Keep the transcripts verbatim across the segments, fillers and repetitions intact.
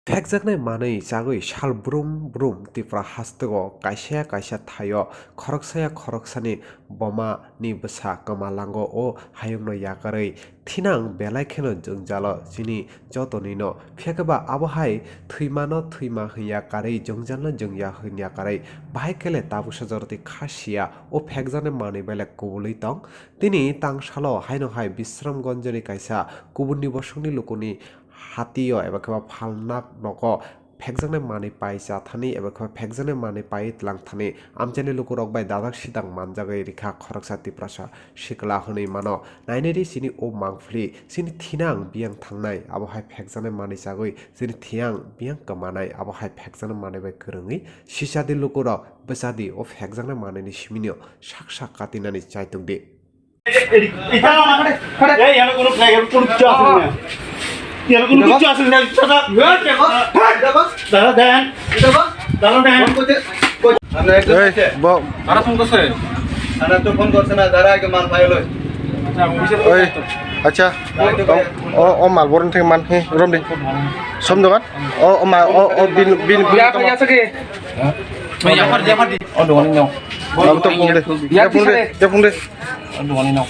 Phekjaknai manwi chagwi sal brum brum Tripura hasteo kaisa ya kaisa thaio khoroksaya khoroksani boma ni bwsa kwmalango o hayungno yakarwi thinang belai kheno jwngjalo chini jotonino. Phiya khe ba abo hai thwimano thwima hwnya karwi jwngjalno jwngya hwnya karwi bahai kele tabuksa joroti kha siya o phekjaknai manwi bai le kubulwi tong. Tini tangsalo haino hai Bisramganjni kaisa kubunni bosongni lukuni hatio eba khe ba phalnak nogo phekjaknai manwi pai cha thani eba khe ba phekjaknai manwi pai tlang thani amchaini lukurok bai dajak sidang manjagwi rikha khoroksa Tiprasa sikla hwnwi mano. Nainai di chini o mangpili, chini thinang biyang thangnai abo hai phekjaknai manwi chagwi chini thiyang biyang kwmanai abo hai phekjaknai manwi bai kwrwngwi sisadi lukurok bwsadi o phekjaknai manwini siminio sak sak katinani chaitung di. এই, ইয়ার কোনো ফ্ল্যাগ, কোনো কিচ্ছু আসেনি না। ইয়ার কোনো কিচ্ছু আসেনি না, দাদা। দাদা, দেন। দাদা, দেন। আমরা একটু এই, ব- তারা ফোন করছে। তারা তো ফোন করছে না, তারা আগে মাল পাইলো। আচ্ছা, অফিসে ফোন এই, করছে। আচ্ছা। ও, ও, ও মাল বরন থেকে মান, হে, রমনি। সম দোকান? ও, ও মা, ও, ও বিন, বিন, বিন, ইয়ার, ইয়ার থেকে। ইয়ার, ইয়ার, ইয়ার। ও দোকানে নাও। Ang to phone de. Ya, phone de. Ya, phone de. Ang dungani no.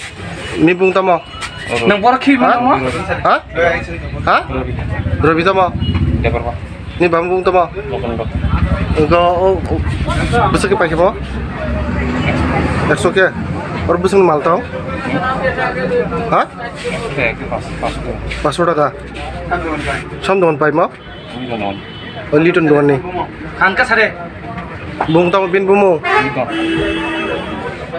Ni bung tamo? Nang bor khi bung tamo? Ha? Ha? Robi tamo? Ni bang bung tamo? Engko o, o, bwswk khe paikhe bo? Ekso khe? Or bwswk mal tong? Ha? Paso taka. Som dongan paimo? O Liton dongani. Hangka sare. Bung tamo bin bumo? Liton.